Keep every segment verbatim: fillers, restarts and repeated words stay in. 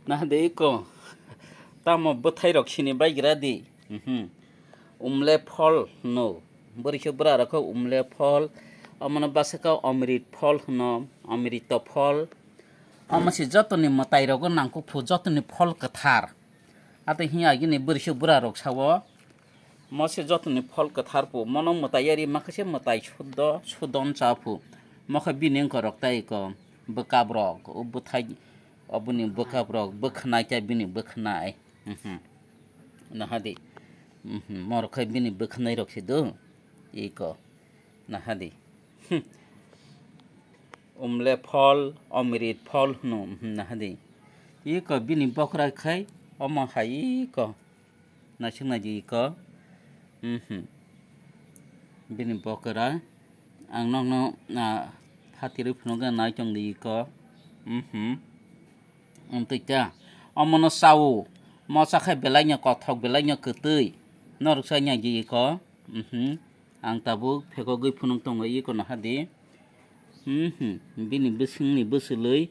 Naha de iko. Tamo bwthai rok sini bai gra di. Mhm. Umle phol hwno. Bwrwi khe bwra rok khe umle phol. Omono bwswk khe omrit phol hwno. Omrito phol. Omo se jotoni mwtai rogo nangkuk phu jotoni phol kwthar. Ate hiya gini bwrwi khe bwra rok sao. Mo se jotoni phol kwthar phu. Mono mwtai yari makha se mwtai suddo sudon cha phu. Mo khe bini wngkha rok tai iko. Bwkap rok. O bwthai. Oboni bwkap rok bwkhanai khe bini bwkhanai. Mhm. Naha di. Mhm. Mor khai bini bwkhanai rok se do. Iko. Naha di. Umle phol, omrit phol hwno. Mhm. Naha di. Iko bini bokra khai omo hai iko. Naisik nai di iko. Mhm. Bini bokra. Ang nokno, ah, phatirwi phunukna nai tong di iko. Mhm. Amtwi ta. Omono sao. Mosa khai belai no kothok, belai no kwtwi. Norok sai nai di iko. Mhm. Ang tabuk phekogwi phunuk tongo iko naha di. Mhm. Bini bwswngni bwswlwi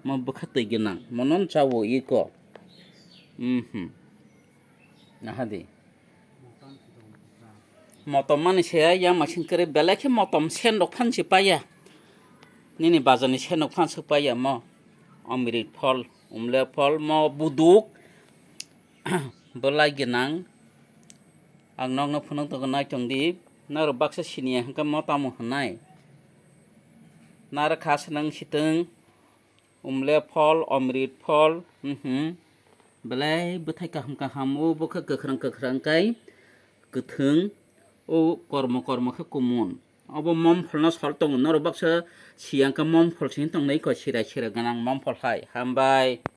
mo bwkha twi gwnang. Mono sao iko. Mhm. Naha di. Motom mani se ya masing kere belai khe motom sen rok phan se paya. Nini bazar ni sen rok phan se paya mo. Omrit phol, umle phol, mo buduk. Belai gwnang. Ang nokno phunuk tongo nai tong di. Norok baksa siniya hwnkhe mo tamo hwnai. Naro kha swnang sitwng. Umle phol, omrit phol, mhm. Belai bwthai kaham kaham o, bo khe kwkhrang kwkhrang kai kwthwng, o kormo kormo khe kumun. Obo mom pholno sol tongo, norok baksa siyang khe mom phol sing tongnai ko sira sira gwnang mom phol hai. Hambai.